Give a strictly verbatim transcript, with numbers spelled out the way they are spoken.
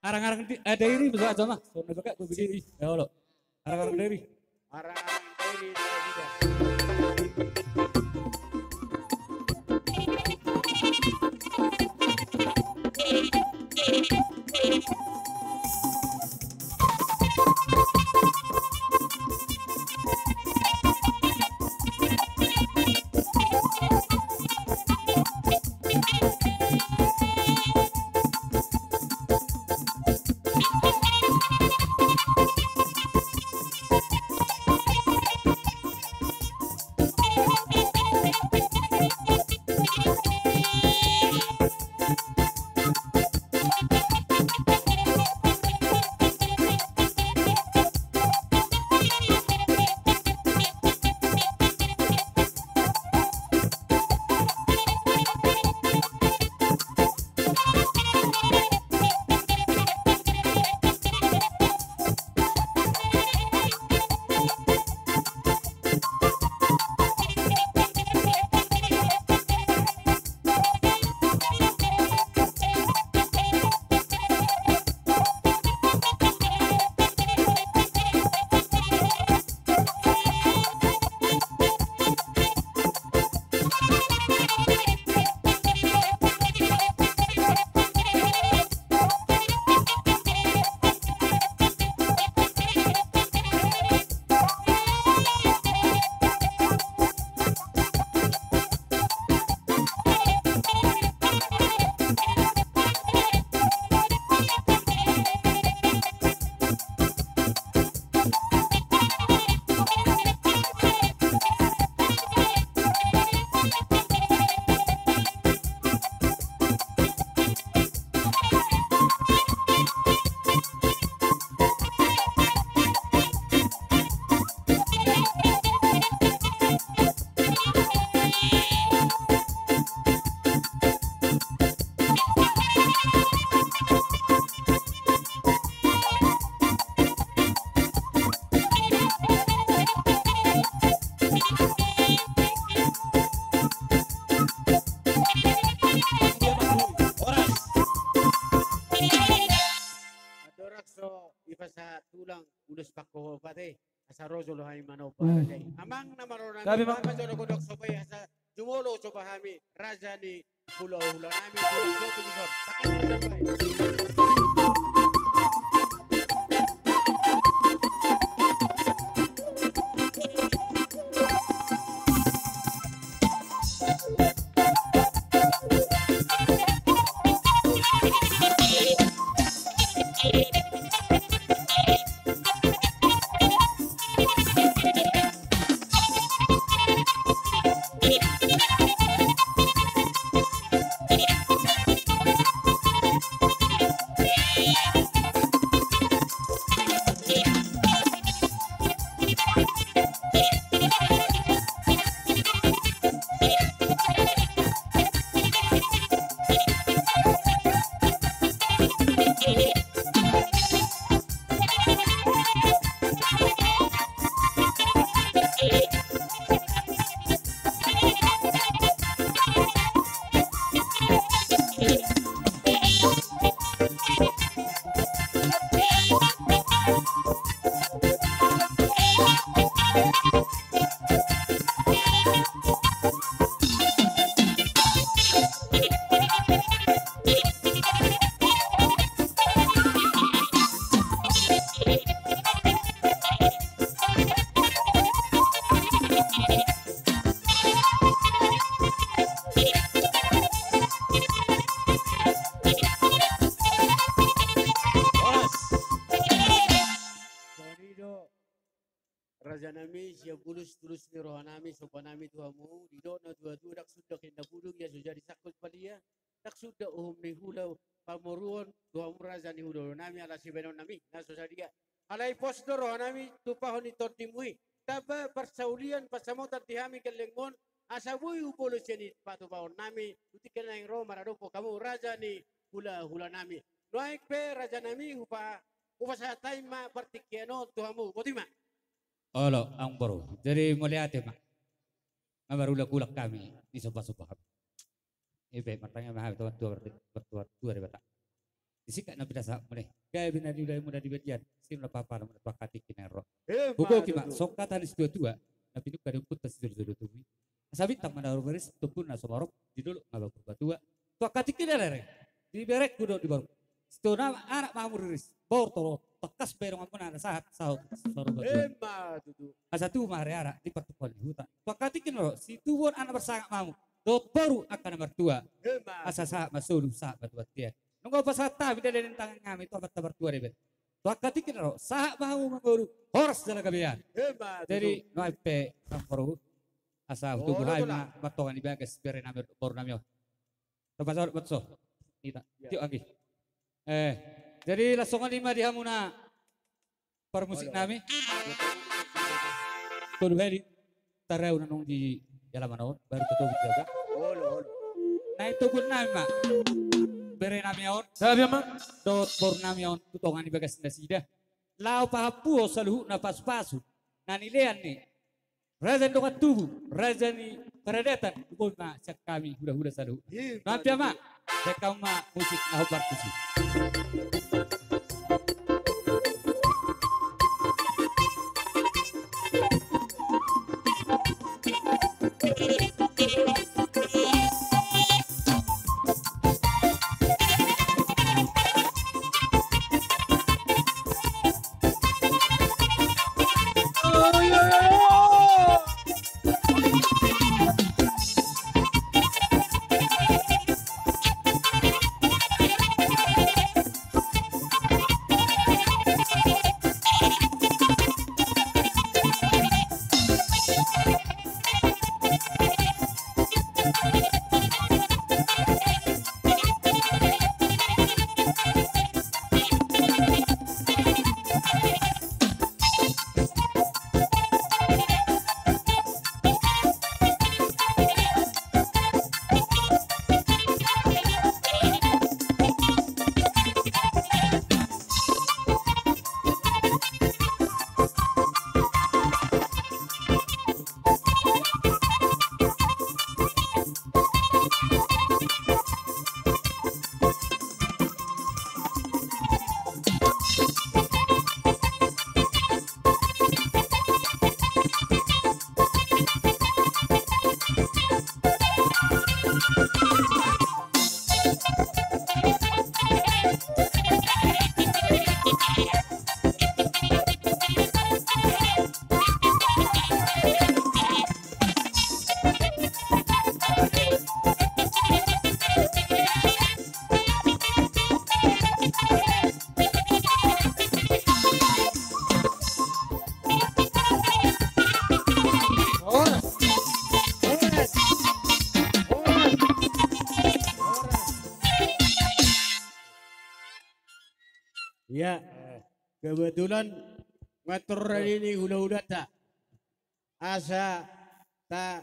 Arang-arang di, eh, Dairi, bisa aja, Mas. Soalnya juga gue bikin, ya, lo. Arang-arang Dairi. Arang-arang Dairi, Dairi. Andorang so dipasahat tulang ulos pangkohopatan i, asa ro jolo hami manomba raja i. Amang na maroro nami, Amang, jolo godang so bahen, asa jumolo so bahen hami raja ni hulahula nami, jolo so tu dison. Horas. Songon i do, raja nami, sian bulus tulus ni roha nami, somba nami tu hamu, didok na tua-tua, ndang suda hina pudung ia so jadi sangkut palia, ndang suda uhum ni hula pamoruon, tu hamu raja ni hula nami, ala sibahenon nami na so sadia. Alai pos do roha nami tumpahon ni tondimu i, tamba parsaulian pansamotan di hami gellengmu on, asa boi hubolus sian i patupaon nami, tu tingki na naeng ro maradophon hamu raja ni hula-hula nami. Nuaeng pe raja nami hupa-, hupasahat hami ma partingkian on tu hamu, boti ma. Olo, amang boru. Jadi mauliate ma. Nga marulak-ulak hami, disomba-somba hami. I pe, martangiang ma hami tu Tuhan, Tuhan, Tuhan Debata. Disingkat na pinasahatmuna i, gabe na niulahonmuna di balian, sip na pahapalamuna tu angka tingki na ro. Hugoki ma songon hata ni situatua na pinungka ni ompunta sijolojolo tubu i. Asa bintang ma na rumiris, tumpuna so marok, di dolok ma baru batua. Tu angka tingki na rereng, di berengku dohot di borungku. Sitio anak ma hamu riris, boru tongtong, tangkas be donganmuna na sahat sahat saur matua. Asa tubu ma hariara di partukoan ni huta. Tu angka tingki na ro, situbuan anak marsangap ma hamu dohot boru angka na martua. Asa sahat ma solu sahat ma tu bontean. Nunga hupasahat hami dalihan ni tangan nami tu amanta martua Debata. Tu angka tingki na ro, sahat ma hamu mangolu, horas jala gabe. Jadi nuaeng pe, amang boru, asa hutogu hami ma martonga ni bagas bere nami, boru nami on. Tapa saur matua. Ita. Tiok anggi. Eh, jadi laos songon i ma di hamuna parmusik nami. Tolu hali tarau nanung di alaman on, baru tatogu jaga. Naeng toguon nami ma bere nami on. Dohot boru nami on tu tonga ni bagas nasida. Laho pahampuhon saluhutna pasupasu na nilean ni raja ni dongan tubu, raja ni paradaton, huboan ma sian hami hulahula saluhutna. Nuaeng pe amang, bahen hamu ma musik na hombar tusi. Ia, kebetulan ngatur ini hulahulanta. Asa ta